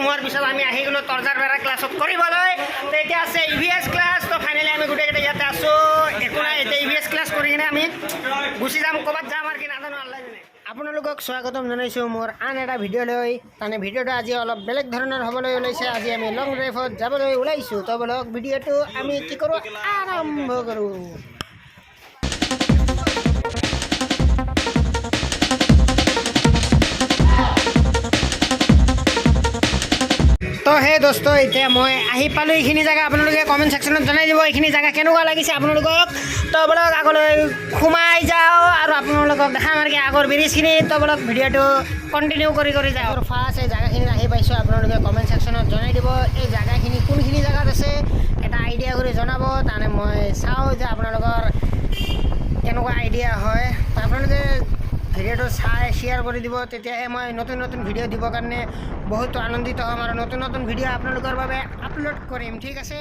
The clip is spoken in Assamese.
খতম হোৱাৰ পিছত আমি আহি গ'লোঁ তৰ্জাৰ বেৰা ক্লাছত কৰিবলৈ। তো এতিয়া আছে ইভিএছ ক্লাছ। তো ফাইনেলি আমি গোটেইকেইটা ইয়াতে আছোঁ। একো নাই, এতিয়া ইভিএছ ক্লাছ কৰি কিনে আমি গুচি যাম। ক'ৰবাত যাম আৰু কি নাজানো, আল্লাহ জানে। আপোনালোকক স্বাগতম জনাইছোঁ মোৰ আন এটা ভিডিঅ'লৈ। মানে ভিডিঅ'টো আজি অলপ বেলেগ ধৰণৰ হ'বলৈ ওলাইছে। আজি আমি লং ড্ৰাইভত যাবলৈ ওলাইছোঁ। তো বলক, ভিডিঅ'টো আমি কি কৰোঁ, আৰম্ভ কৰোঁ। তো সেই দোস্ত, এতিয়া মই আহি পালোঁ এইখিনি জেগা। আপোনালোকে কমেণ্ট ছেকশ্যনত জনাই দিব এইখিনি জেগা কেনেকুৱা লাগিছে আপোনালোকক। তো বলক, আগলৈ সোমাই যাওঁ আৰু আপোনালোকক দেখাম আৰু কি আগৰ ব্ৰিজখিনি। তো বলক, ভিডিঅ'টো কণ্টিনিউ কৰি কৰি যাওঁ। আৰু ফাৰ্ষ্ট এই জেগাখিনিত আহি পাইছোঁ। আপোনালোকে কমেণ্ট ছেকশ্যনত জনাই দিব এই জেগাখিনি কোনখিনি জেগাত আছে, এটা আইডিয়া কৰি জনাব। তাৰমানে মই চাওঁ যে আপোনালোকৰ কেনেকুৱা আইডিয়া হয়। তো আপোনালোকে ভিডিঅ'টো চাই শ্বেয়াৰ কৰি দিব, তেতিয়াহে মই নতুন নতুন ভিডিঅ' দিবৰ কাৰণে বহুতো আনন্দিত হ'ম আৰু নতুন নতুন ভিডিঅ' আপোনালোকৰ বাবে আপলোড কৰিম। ঠিক আছে।